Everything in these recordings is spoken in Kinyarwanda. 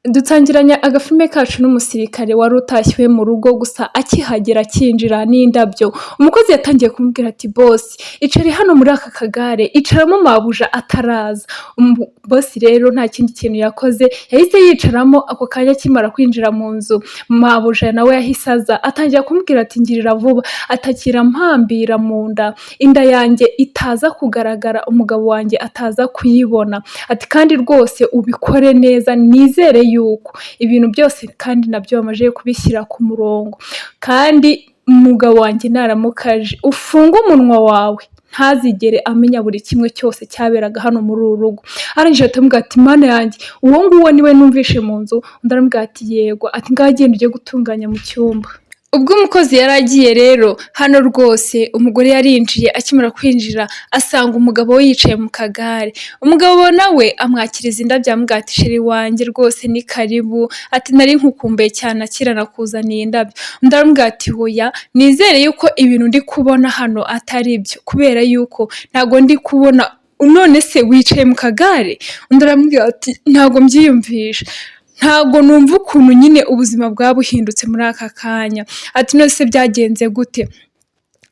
Dutangiranye agafilime kacu n'umusirikare wari utashye iwe mu rugo, gusa akihagera akinjira n'indabyo, umukozi yatangiye kumubwira ati: "Boss, icare hano muri aka kagare, icaramo mabuja ataraza." Boss rero nta kindi kintu yakoze, yahise yicaramo. Ako kanya akimara kwinjira mu nzu, mabuja nawe yahise aza, atangira kumubwira ati: "Ngirira vuba," atakira mpambira mu nda, inda yanjye itaza kugaragara, umugabo wanjye ataza kuyibona. Ati: "Kandi rwose ubikore neza, nizere yuko ibintu byose kandi nabyo bamaze kubishyira ku murongo, kandi umugabo wanjye naramuka aje ufunge umunwa wawe, ntazigere amenya buri kimwe cyose cyaberaga hano muri uru rugo." Arangije ahita ati: "Mana yanjye, uwo nguwo niwe numvishe mu nzu?" Undi aramubwira ati: "Yego." Ati: "Ngaho genda ujye gutunganya mu cyumba." Ubwo umukozi yari agiye rero, hano rwose umugore yarinjiye. Akimara kwinjira asanga umugabo we yicaye mu kagare. Umugabo nawe amwakiriza indabyo, aramubwira ati: "Chéri wanjye, rwose ni karibu," ati: "Nari nkukumbuye cyane, akira nakuzaniye indabyo." Undi aramubwira ati: "Hoya, nizere yuko ibintu ndi kubona hano atari byo, kubera yuko ntabwo ndi kubona. None se wicaye mu kagare?" Undi aramubwira ati: "Ntabwo mbyiyumvisha, ntabwo numva ukuntu nyine ubuzima bwaba buhindutse muri aka kanya." Ati: "None se byagenze gute?"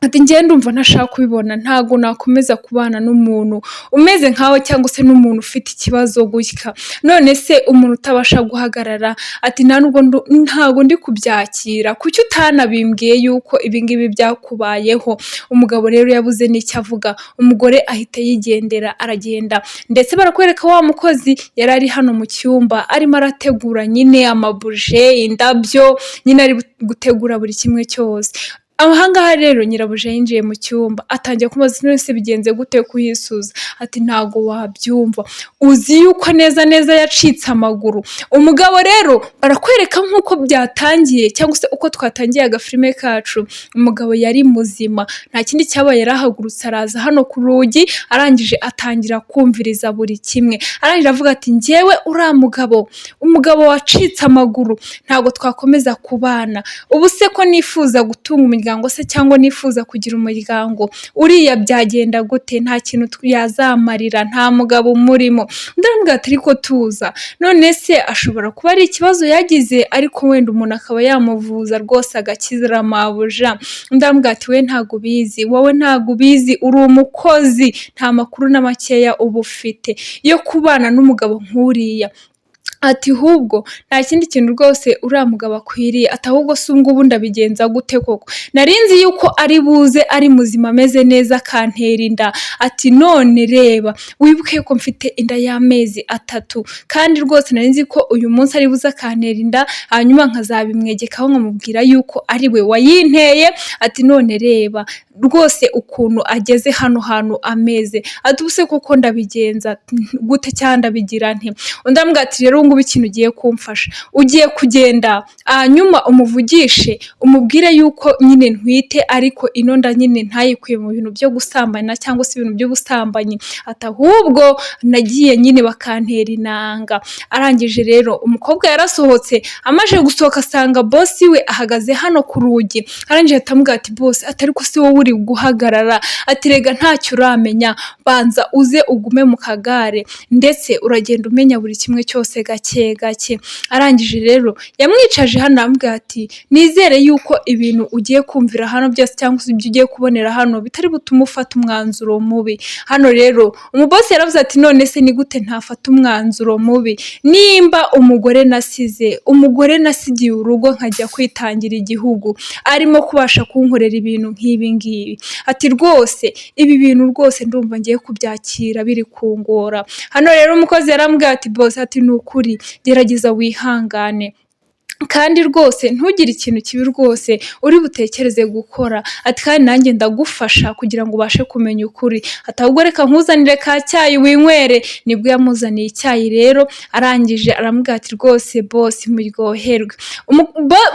Ati: "Njyewe ndumva ntashaka kubibona, ntabwo nakomeza kubana n'umuntu umeze nkawe cyangwa se n'umuntu ufite ikibazo gutya. None se umuntu utabasha guhagarara?" Ati: "Nta nubwo ntabwo ndi kubyakira, kuki utanabimbwiye yuko ibi ngibi byakubayeho?" Umugabo rero yabuze n'icyo avuga, umugore ahita yigendera, aragenda. Ndetse barakwereka wa mukozi yari ari hano mu cyumba arimo arategura nyine amabuje, indabyo, nyine ari gutegura buri kimwe cyose. Ahangaha rero nyirabuja yinjiye mu cyumba, atangira kumubaza: "None se bigenze gute kuhisuza?" Ati: "Ntago wabyumva, uzi yuko neza neza yacitse amaguru?" Umugabo rero barakwereka nk'uko byatangiye cyangwa se uko twatangiye agafilime kacu, umugabo yari muzima, nta kindi cyabaye, yarahagurutse araza hano ku rugi, arangije atangira kumviriza buri kimwe. Arangije avuga ati: "Njyewe uriya mugabo, umugabo wacitse amaguru, ntabwo twakomeza kubana. Ubu se ko nifuza gutunga umuryango se cyangwa nifuza kugira umuryango, uriya byagenda gute? Nta kintu yazamarira, nta mugabo umurimo." Undi aramubwira ati: "Ariko tuza, none se ashobora kuba ari ikibazo yagize, ariko wenda umuntu akaba yamuvuza rwose agakira, mabuja." Undi aramubwira ati: "We ntabwo ubizi, wowe ntabwo ubizi, uri umukozi, nta makuru na makeya uba ufite yo kubana n'umugabo nk'uriya." Ati: "Ahubwo nta kindi kintu rwose uriya mugabo akwiriye." Ati: "Ahubwo se ubungubu ndabigenza gute koko? Nari nzi yuko ari buze ari muzima, ameze neza, akantera inda." Ati: "None reba, wibuke ko mfite inda y'amezi 3, kandi rwose nari nzi ko uyu munsi ari buze akantera inda, hanyuma nkazabimwegekaho nkamubwira yuko ari we wayinteye." Ati: "None reba rwose ukuntu ageze hano hantu ameze." Ati: "Ubuse koko ndabigenza gute cyangwa ndabigira nte?" Undi aramubwira ati: "Rero ubu ngubu ikintu ugiye kumfasha, ugiye kugenda hanyuma umuvugishe, umubwire yuko nyine ntwite, ariko ino nda nyine ntayikuye mu bintu byo gusambana cyangwa se ibintu by'ubusambanyi." Ati: "Ahubwo nagiye nyine bakantera inanga." Arangije rero umukobwa yarasohotse, amaze gusohoka asanga boss we ahagaze hano ku rugi. Arangije ahita amubwira ati: "Boss," ati, "ariko si wowe uri guhagarara?" Ati: "Rega ntacyo uramenya, banza uze ugume mu kagare, ndetse uragenda umenya buri kimwe cyose gake gake." Arangije rero yamwicaje hano, aramubwira ati: "Nizere yuko ibintu ugiye kumvira hano byose cyangwa se ibyo ugiye kubonera hano bitari butume ufata umwanzuro mubi." Hano rero umuboss yaravuze ati: "None se ni gute ntafata umwanzuro mubi, nimba umugore nasize, umugore nasigiye urugo nkajya kwitangira igihugu, arimo kubasha kunkorera ibintu nk'ibi ngibi?" Ati: "Rwose ibi bintu rwose ndumva ngiye kubyakira biri kungora." Hano rero umukozi yarambwiye ati: "Boss," ati, "ni ukuri gerageza wihangane, kandi rwose ntugire ikintu kibi rwose uri butekereze gukora." Ati: "Kandi nanjye ndagufasha kugira ngo ubashe kumenya ukuri." Ati: "Ahubwo reka nkuzanire ka cyayi winywere." Nibwo yamuzaniye icyayi rero, arangije aramubwira ati: "Rwose boss, muryoherwe."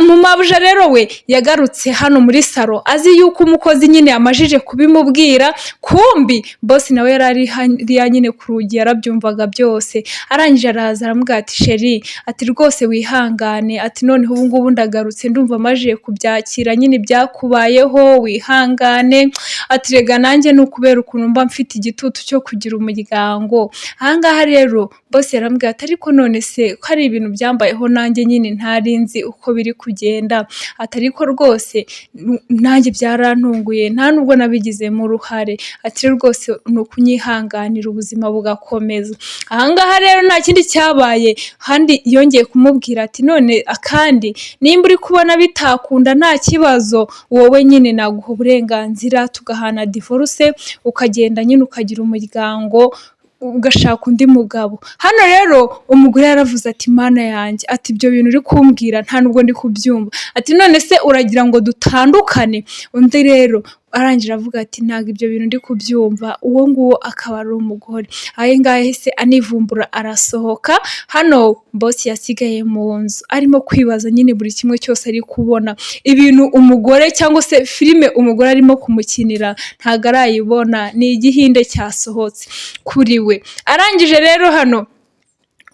Mu mabuja rero we yagarutse hano muri salo azi yuko umukozi nyine yamajije kubimubwira, kumbi boss nawe yari ari hariya nyine ku rugi, yarabyumvaga byose. Arangije araza aramubwira ati: "Chéri," ati, "rwose wihangane," ati. Ati: "Noneho ubu ngubu ndagarutse, ndumva maje kubyakira nyine ibyakubayeho, wihangane." Ati: "Rega nanjye ni ukubera ukuntu mba mfite igitutu cyo kugira umuryango." Ahangaha rero boss yaramubwiye ati: "Ariko none se ko ari ibintu byambayeho nanjye nyine ntari nzi uko biri kugenda?" Ati: "Ariko rwose nanjye byarantunguye, nta nubwo nabigizemo uruhare." Ati: "Rwose ni ukunyihanganira, ubuzima bugakomeza." Ahangaha rero nta kindi cyabaye, handi yongeye kumubwira ati: "None akandi nimba uri kubona bitakunda, nta kibazo, wowe nyine naguha uburenganzira tugahana divorce, ukagenda nyine ukagira umuryango, ugashaka undi mugabo." Hano rero umugore yaravuze ati: "Mana yanjye!" Ati: "Ibyo bintu uri kumbwira nta nubwo ndi kubyumva." Ati: "None se uragira ngo dutandukane?" Undi rero arangije avuga ati: "Ntabwo ibyo bintu ndi kubyumva." Uwo nguwo akaba ari umugore. Aho ngaho yahise anivumbura arasohoka. Hano boss yasigaye mu nzu arimo kwibaza nyine buri kimwe cyose ari kubona, ibintu umugore cyangwa se filime umugore arimo kumukinira ntabwo arayibona, ni igihinde cyasohotse kuri we. Arangije rero hano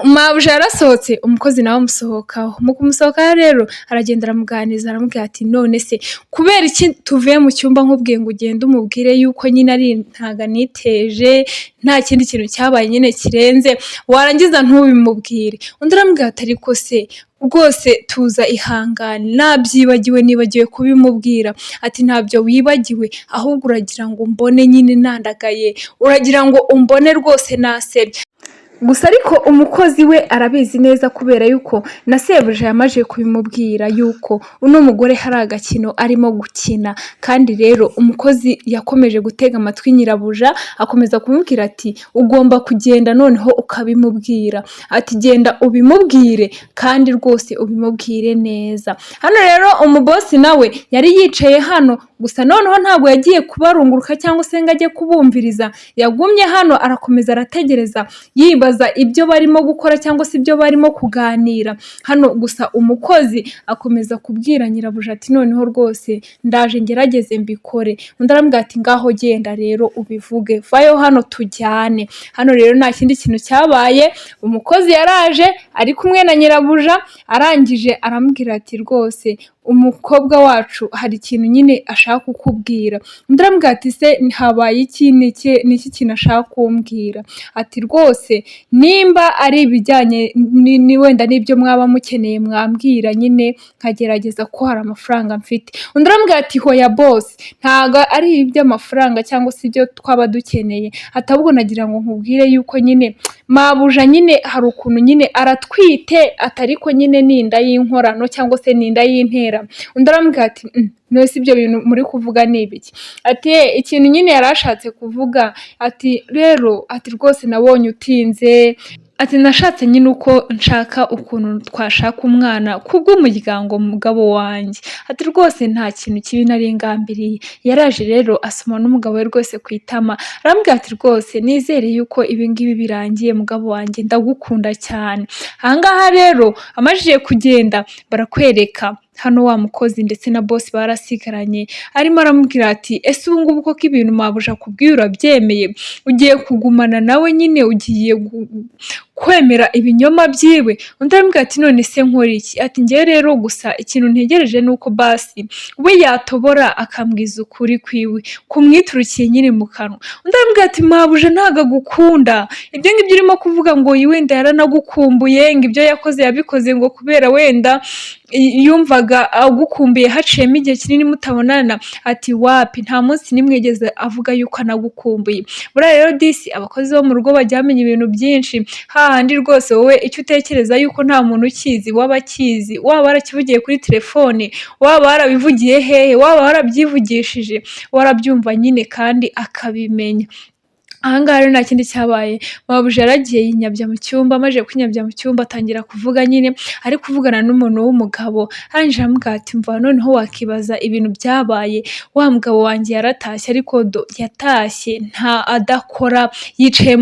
mabuja yarasohotse, umukozi nawe amusohokaho. Mu kumusohokaho rero aragenda aramuganiriza, aramubwira ati: "None se kubera iki tuvuye mu cyumba nkubwiye ngo ugende umubwire yuko nyine ari ntago niteje, nta kindi kintu cyabaye nyine kirenze, warangiza ntubimubwire?" Undi aramubwira ati: "Ariko se rwose tuza, ihangane, nabyibagiwe, nibagiwe kubimubwira." Ati: "Ntabyo wibagiwe, ahubwo uragira ngo umbone nyine nandagaye, uragira ngo umbone rwose nasebye." Gusa ariko umukozi we arabizi neza, kubera yuko na sebuja yamaze kubimubwira yuko uno mugore hari agakino arimo gukina. Kandi rero umukozi yakomeje gutega amatwi nyirabuja, akomeza kumubwira ati: "Ugomba kugenda noneho ukabimubwira." Ati: "Genda ubimubwire, kandi rwose ubimubwire neza." Hano rero umuboss nawe yari yicaye hano gusa, noneho ntabwo yagiye kubarunguruka cyangwa se ngo ajye kubumviriza. Yagumye hano arakomeza arategereza, yibaza ibyo barimo gukora cyangwa se ibyo barimo kuganira hano. Gusa umukozi akomeza kubwira nyirabuja ati: "Noneho rwose ndaje ngerageze mbikore." Undi aramubwira ati: "Ngaho genda rero ubivuge, vayo hano tujyane." Hano rero nta kindi kintu cyabaye, umukozi yaraje ari kumwe na nyirabuja, arangije aramubwira ati: "Rwose umukobwa wacu hari ikintu nyine ashaka kukubwira." Undi aramubwira ati: "Se habaye iki? Ni iki kintu ashaka kumbwira?" Ati: "Rwose nimba ari ibijyanye wenda n'ibyo mwaba mukeneye, mwambwira nyine nkagerageza, ko hari amafaranga mfite." Undi aramubwira ati: "Hoya boss, ntabwo ari iby'amafaranga cyangwa se ibyo twaba dukeneye." Ati: "Ahubwo nagira ngo nkubwire yuko nyine mabuja nyine hari ukuntu nyine aratwite, atariko nyine ni inda y'inkorano cyangwa se ni inda y'intera." Undi aramubwira ati: "None se ibyo bintu muri kuvuga ni ibiki?" Ati: "Ikintu nyine yari ashatse kuvuga," ati "rero," ati "rwose nabonye utinze," ati "nashatse nyine uko nshaka ukuntu twashaka umwana kubw'umuryango, mugabo wanjye." Ati: "Rwose nta kintu kibi nari ngambiriye." Yaraje rero asoma n'umugabo we rwose ku itama, arambwira ati: "Rwose nizere yuko ibi ngibi birangiye, mugabo wanjye, ndagukunda cyane." Ahangaha rero amajije kugenda, barakwereka hano wa mukozi ndetse na boss barasigaranye, arimo aramubwira ati: "Ese ubu ngubu koko ibintu mabuja akubwiye urabyemeye? Ugiye kugumana nawe nyine, ugiye kwemera ibinyoma byiwe?" Undi aramubwira ati: "None se nkora iki?" Ati: "Njyewe rero gusa ikintu ntegereje ni uko basi we yatobora akambwiza ukuri kwiwe kumwiturukiye nyine mu kanwa." Undi aramubwira ati: "Mabuja ntabwo agukunda. Ibyo ngibyo urimo kuvuga ngo wenda yaranagukumbuye, ngo ibyo yakoze yabikoze ngo kubera wenda yumvaga agukumbuye, haciyemo igihe kinini mutabonana." Ati: "Wapi, nta munsi nimwe yigeze avuga yuko anagukumbuye." Buriya rero disi abakozi bo mu rugo bajya bamenya ibintu byinshi, hahandi rwose wowe icyo utekereza yuko nta muntu ukizi waba akizi, waba warakivugiye kuri telefone, waba warabivugiye hehe, waba warabyivugishije, warabyumva nyine kandi akabimenya. Ahangaha rero nta kindi cyabaye, mabuja yaragiye yinyabya mu cyumba, amaze kwinyabya mu cyumba atangira kuvuga nyine, ari kuvugana n'umuntu w'umugabo, arangije aramubwira ati: "Mva noneho wakibaza ibintu byabaye, wa mugabo wanjye yaratashye, ariko do yatashye nta adakora, yicaye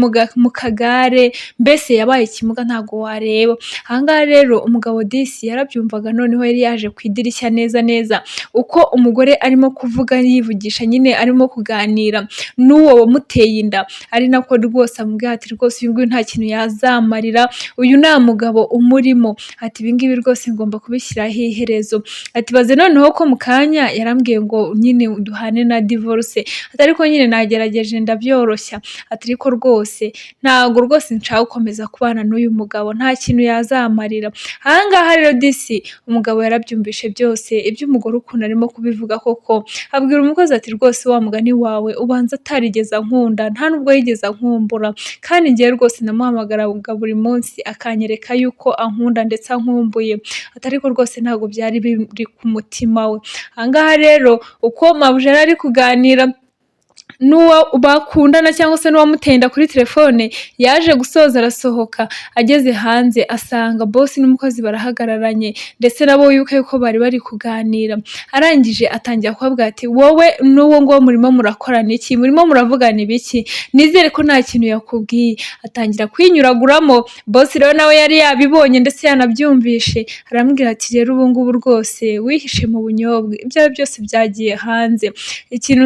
mu kagare, mbese yabaye ikimuga ntabwo wareba." Ahangaha rero umugabo disi yarabyumvaga, noneho yari yaje ku idirishya neza neza, uko umugore arimo kuvuga yivugisha nyine arimo kuganira n'uwo wamuteye inda. Ari nako rwose amubwira ati: "Rwose uyu nguyu nta kintu yazamarira, uyu nta mugabo umurimo." Ati: "Ibi ngibi rwose ngomba kubishyiraho iherezo." Ati: "Baze noneho ko mu kanya yarambwiye ngo nyine duhane na divorce." Ati: "Ariko nyine nagerageje ndabyoroshya." Ati: "Ariko rwose ntabwo rwose nshaka gukomeza kubana n'uyu mugabo, nta kintu yazamarira." Aha ngaha rero disi umugabo yarabyumvishe byose, iby'umugore ukuntu arimo kubivuga koko, abwira umukozi ati: "Rwose wa mugani wawe ubanza atarigeze ankunda, nta nubwo yigeze ankumbura, kandi njyewe rwose namuhamagaraga buri munsi akanyereka yuko ankunda ndetse ankumbuye." Ati: "Ariko rwose ntabwo byari biri ku mutima we." Aha ngaha rero uko mabuja yari ari kuganira n'uwo bakundana cyangwa se n'uwamuteye inda kuri telefone, yaje gusoza arasohoka, ageze hanze asanga boss n'umukozi barahagararanye, ndetse nabo wibuke yuko bari bari kuganira. Arangije atangira kubabwira ati: "Wowe n'uwo nguwo murimo murakorana iki? Murimo muravugana ibiki? Nizere ko nta kintu yakubwiye." Atangira kwinyuraguramo. Boss rero nawe yari yabibonye ndetse yanabyumvishe, aramubwira ati: "Rero ubu ngubu rwose wihishe mu bunyobwa, ibyawe byose byagiye hanze. Ikintu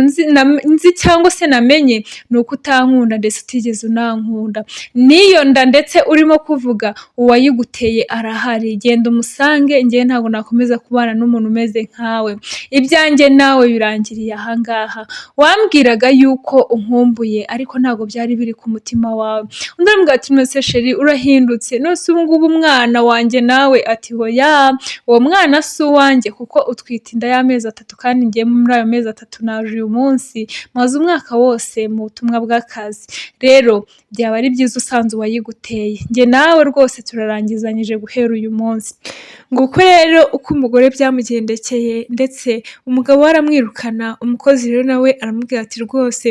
nzi cyangwa se namenye ni uko utankunda ndetse utigeze unankunda. N'iyo nda ndetse urimo kuvuga, uwayiguteye arahari, genda umusange, njyewe ntabwo nakomeza kubana n'umuntu umeze nkawe. Ibyanjye nawe birangiriye aha ngaha. Wambwiraga yuko unkumbuye ariko ntabwo byari biri ku mutima wawe." Undi aramubwira ati: "None se chéri, urahindutse? None se ubu ngubu umwana wanjye nawe?" Ati: "Hoya, uwo mwana si uwanjye kuko utwite inda y'amezi 3, kandi njyewe muri ayo mezi 3 naje uyu munsi, maze umwaka wose mu butumwa bw'akazi. Rero byaba ari byiza usanze uwayiguteye. Njye nawe rwose turarangizanyije guhera uyu munsi." Nguko rero uko umugore byamugendekeye, ndetse umugabo we aramwirukana. Umukozi rero nawe aramubwira ati: "Rwose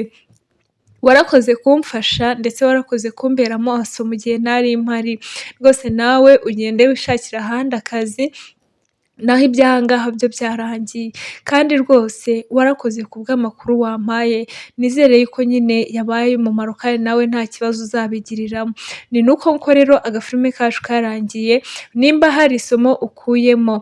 warakoze kumfasha, ndetse warakoze kumbera maso mu gihe ntari mpari. Rwose nawe ugende wishakire ahandi akazi, naho iby'aha ngaha byo byarangiye. Kandi rwose warakoze ku bw'amakuru wampaye, nizere yuko nyine yabaye umumaro kandi nawe nta kibazo uzabigiriramo." Ni nuko nguko rero agafilime kacu karangiye. Nimba hari isomo ukuyemo,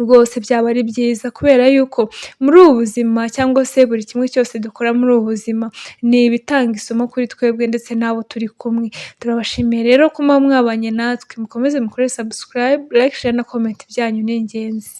rwose byaba ari byiza, kubera yuko muri ubu buzima cyangwa se buri kimwe cyose dukora muri ubu buzima ni ibitanga isomo kuri twebwe ndetse n'abo turi kumwe. Turabashimiye rero ko muba mwabanye natwe, mukomeze mukore subscribe, like, share na comment, byanyu ni ingenzi.